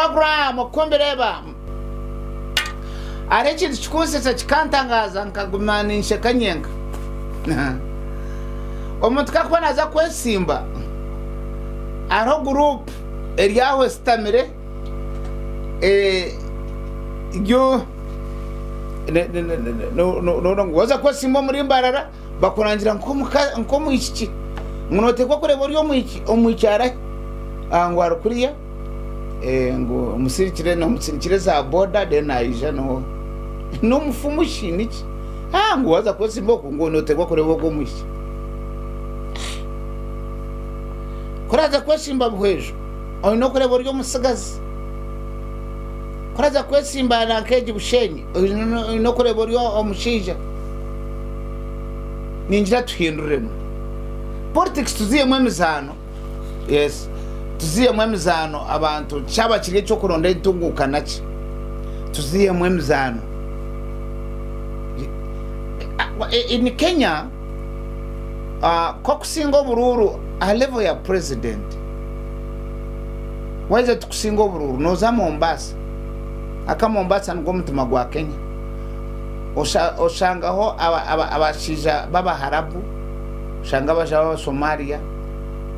Program oku mbireeba hariho ekintu kikunsesa kikantangaaza nkaguma ninsheka nyenka. Omuntu ku arikuba naaza kwesimba hariho guruupu eri aho esitamire yo waaza kwesimba omuri Mbarara bakurangira nk'omwishiki ngu noteekwa kureeba ori omwishiki arahi ngu ari kuriya ngu omusirikire nomusirikire za boda then naija n'omufumu shi niki ngu waaza kwesimba oku ngu noteekwa kureeba ogwo omwishiki. Ku oraaza kwesimba Buhweju oine okureeba ori omutsigazi. Ku oraaza kwesimba nanka egi Bushenyi oine okureeba ori omushaija. Ningira tuhinduremu. Politics tuzihemu emizaano, yes, tuzihemu emizaano abantu kyaba kiri eky'okuronda entunguuka naki, tuzihemu emizaano. In Kenya, ku okusinga oburuuru aha level ya president, waheza oti kusinga oburuuru noza Mombasa, aka Mombasa nigwo mutima gwa Kenya, oshangaho abashaija b'Abaharabu, oshangaho abashaija b'Abasomalia,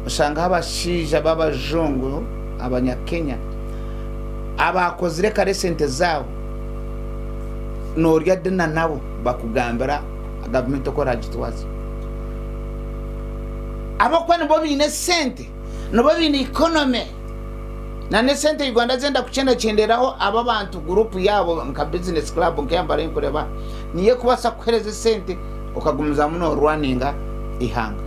oshangaho abashaija b'abajungu Abanyakenya abaakozire kare esente zaabo noorya dina nabo bakugambira gavumenti oku eragitwaza. Ahabw'okuba nibo baine esente, nibo baine economy na n'esente Uganda zenda kukyendakyenderaho abo abantu guruupu yaabo nka business club nk'eya mbare nkureeba niyo ekubaasa kukuheereza esente okagumizamu noorwaninga eihanga.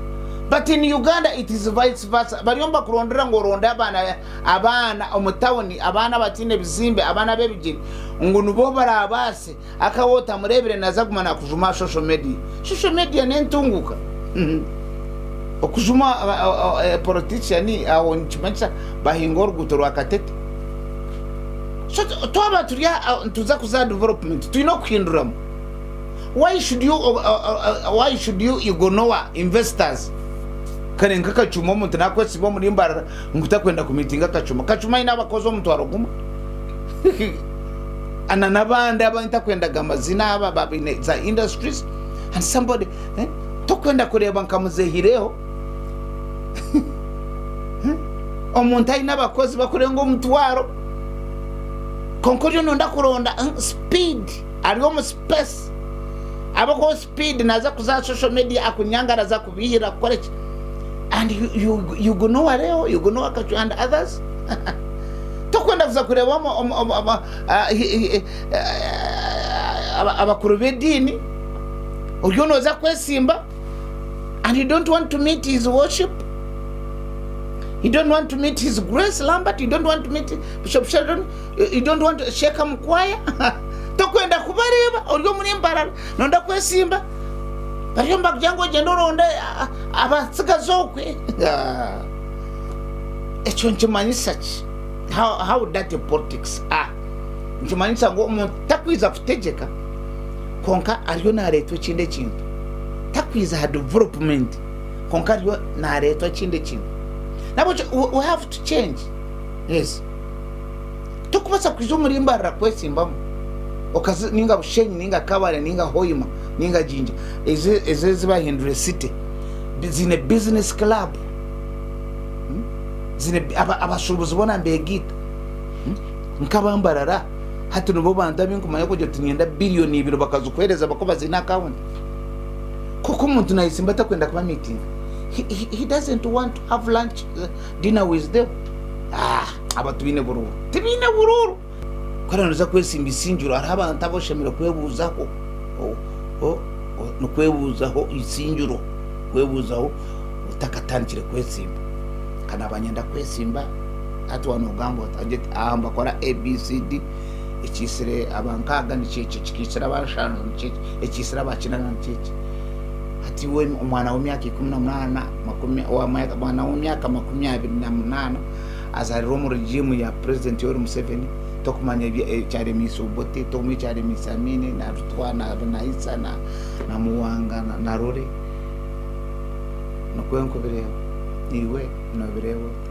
But in Uganda it is vice versa, bariyo nibakurondera ngu oronde abaana abaana omu tawuni, abaana abataine bizimbe, abaana ab'ebigyere ngu nibo baraabaase Aka waaba otamureebire naaza kuguma naakujuma aha social media. Social media n'entunguuka. Okujuma politician aho nikimanyisa bahinga oruguuto rwa Katete. So twaba turi aha nituza kuza aha development twine okuhinduramu. Why should you, why should you ignore investors? Kare nka Kacuma omuntu nakwesiba omuri Mbarara ngu takwenda ku meetinga Kacuma. Kacuma aine abakozi omutwaro gumwe. Na n'abandi abu ntakwenda gamba amaziina aba aba baine za industries and somebody eh, tokwenda kureeba nka muzehireho omuntu aine abakozi bakurenga omutwaro kwonka oriyo noyenda kuronda speed ari omu space ahabw'okuba speed naza kuza aha social media akunyangaraze akubihire akukoreki and you, you, you ignore Leo, you ignore Kacu and others tokwenda kuza kureeba abakuru b'ediini oriyo noza kwesimba and you don't want to meet his worship you don't want to meet his grace lambert you don't want to meet bishop sheldon you don't want to sheka mukwaya tokwenda kubareeba ori omuri mbarara nonda kwesimba bariyo nibakugira ngu ogyende oronde abatsigazi okwe ekyo nikimanyisa ki How, how dirty politics are. Nikimanyisa ngu omuntu takwiza kutegyeka kwonka ariyo nareetwa ekindi ekintu. Takwiza aha development kwonka ariyo nareetwa ekindi ekintu. Nahabwekyo we have to change. Yes. Tokubaasa kwija omuri Mbarara kwesimbamu okaza ninga Bushenyi ninga Kabale ninga Hoima ninga Jinja ezo ezo ezi bahindwire city ziine business club. Zine abashuubuzi boona nibeegaita nk'aba Mbarara hati nibo bantu abu nkumanya kugira oti niinyenda biriyoni ibiri bakazikuheereza bakuba baziine akawunti. Kwonka omuntu naayetsimba atakwenda kubamiitinga. He doesn't want to have lunch, dinner with them. Ah, aba tibaine buruuru. Tibaine buruuru! Ku oraabe nooza kwesimba eisingiro hariho abantu abu oshemereire kwebuuzaho. Nikwebuuzaho eisingiro, kwebuuzaho otakatandikire kwesimba. Nka naaba niinyenda kwesimba, hati waaba noogamba oti angye oti aha nibakora ABCD, ekiitsire aba nkaaga nikyo eki, ekiitsire aba nshanju nikyo eki, ekiitsire aba kinaana nikyo eki. Hati iwe omwana w'emyaka 18, omwana w'emyaka 28 azaarirwe omu regiimu ya purezidenti Yoweri Museveni, tokumanya ekyaremiise Obote, tokumanya ekyaremiise Amini na Rutwa na Isa na Muwanga na Rore. Nikwo nkubireeba. Iwe noobireeba ota?